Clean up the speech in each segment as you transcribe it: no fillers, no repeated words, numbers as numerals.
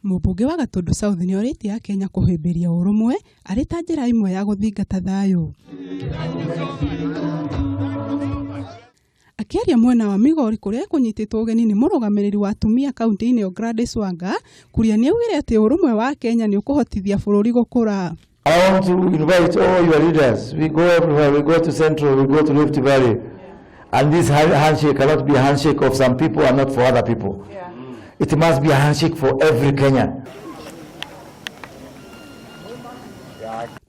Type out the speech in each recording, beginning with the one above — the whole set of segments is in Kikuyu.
Mũmbunge wa Gatundu South nĩ orĩtie Akenya kũhĩmbĩria ũrũmwe arĩ ta njĩra ĩmwe ya gũthingata thayũ. Akĩaria mwena wa Migori kũrĩa ekũnyitĩtwo ũgeni nĩ mũrũgamĩrĩri wa atumia kaunti-inĩ ĩyo Gladys Wanga, Kuria nĩ augire atĩ ũrũmwe wa Kenya nĩ ũkũhotithia bũrũri gũkũra. I want to invite all your leaders. We go everywhere. We go to Central, we go to Rift Valley. And this handshake cannot be a handshake of some people and not for other people. It must be a handshake for every Kenyan.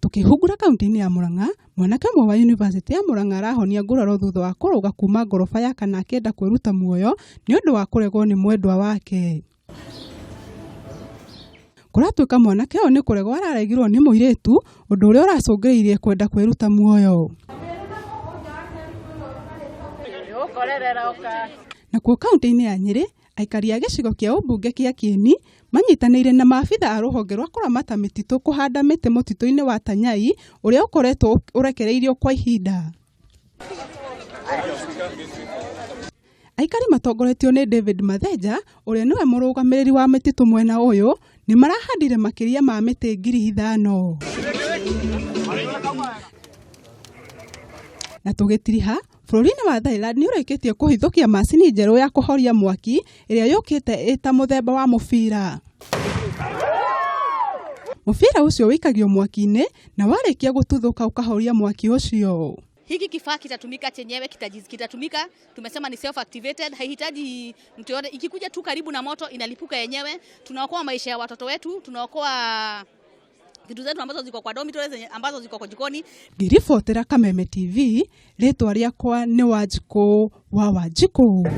Tũkĩhungura kaunti-inĩ ya Murang'a, mwanake ũmwe wa yunivasĩtĩ ya Murang'a arahonia nguraro thutha wa kũrũga kuma ngoroba ya kana akĩenda kwĩruta muoyo nĩ ũndũ wa kũregwo nĩ mwendwa wake. Kũratuĩka mwanake ũyũ nĩ kũregwo araregirwo nĩ mũirĩtu, ũndũ ũrĩa ũracũngĩrĩirie kwenda kwĩruta muoyo. Nakuo kaunti-inĩ ya Nyĩrĩ, aikari a gĩcigo kĩa ũmbunge kĩa Kieni manyitanĩire na maabitha a rũhonge rwa kũramata mĩtitũ kũhanda mĩtĩ mũtitũ-inĩ wa Tanyai ũrĩa ũkoretwo ũrekereirio kwa ihinda. Aikari matongoretio nĩ David Matheja ũrĩa nĩwe mũrũgamĩrĩri wa mĩtitũ mwena ũyũ nĩ marahandire makĩria ma mĩtĩ 5,000. Na tũgĩtiriha, bũrũri-inĩ wa Thailand nĩ ũrĩkĩtie kũhithũkia macini njerũ ya kũhoria mwaki ĩrĩa yũkĩte ĩta mũthemba wa mũbira. Mũbira ũcio wĩikagio mwaki-inĩ na warĩkia gũtuthũka ũkahoria mwaki ũcio. Hiki kifaa kitatumika chenyewe, kitatumika, tumesema ni self activated, haihitaji mtu yote. Ikikuja tu karibu na moto inalipuka yenyewe. Tunaokoa maisha ya watoto wetu, tunaokoa vitu zetu ambazo ziko kwa dormitories, ambazo ziko kwa jikoni. Ngĩribotera Kameme TV, rĩtwa rĩakwa nĩ Wanjikũ wa Wanjikũ.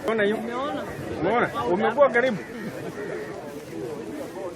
Umeona? Umekuwa karibu.